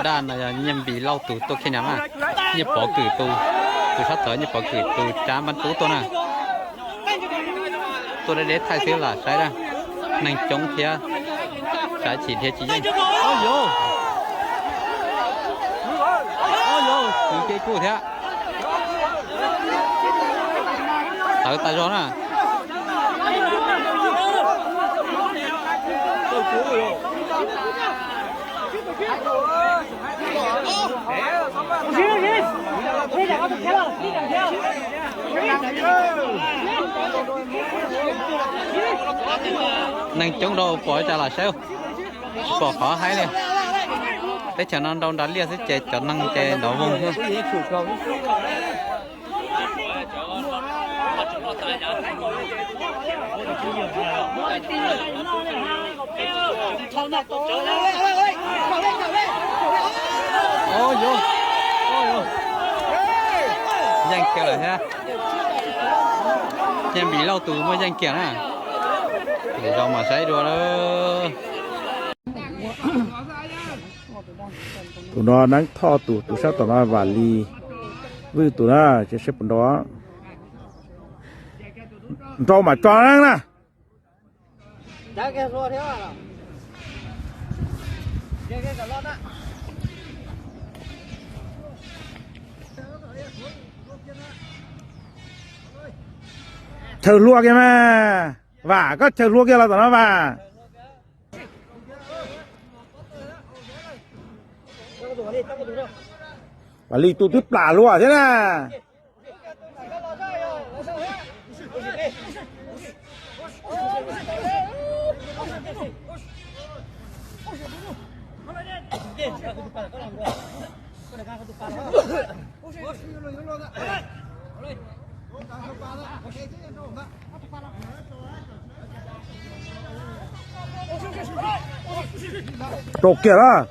Daj no yog Nyiaj Npis Lauj tus tuaj khiav nyob na. Nyiaj Pov Kwm tus, tus sab tod Nyiaj Pov Kwm tus tsav npab tub tuaj na. Tuaj deb deb thaij xwb lam saib na. Neeg coob thiab, saib chim dhia tsis yeej. Kwv Kej Kuj thiab. Tawv tas zog na. Neeg coob rau pom cas lam saib, tsis pom qhov haib li. Teb chaws no nrau nrad liaj xwb ces cov neeg ces nrov voog xwb. Yeej kiag lawm thiab. Nyiaj Npis Lauj tus muaj yeej kiag na. Lwm zaus mam saib dua lawm. Tus no Neeb Thoj tus, tus sab tom no Vam Lis Vwj tus na, tsis saib puas nrau. Nrau mam tso na. Chaw hlua kiag mas, Vam, koj chaw hlua kiag los tom no Vam. Vam Lis tus twb plam hlua thiab na. Rau kiag lawm.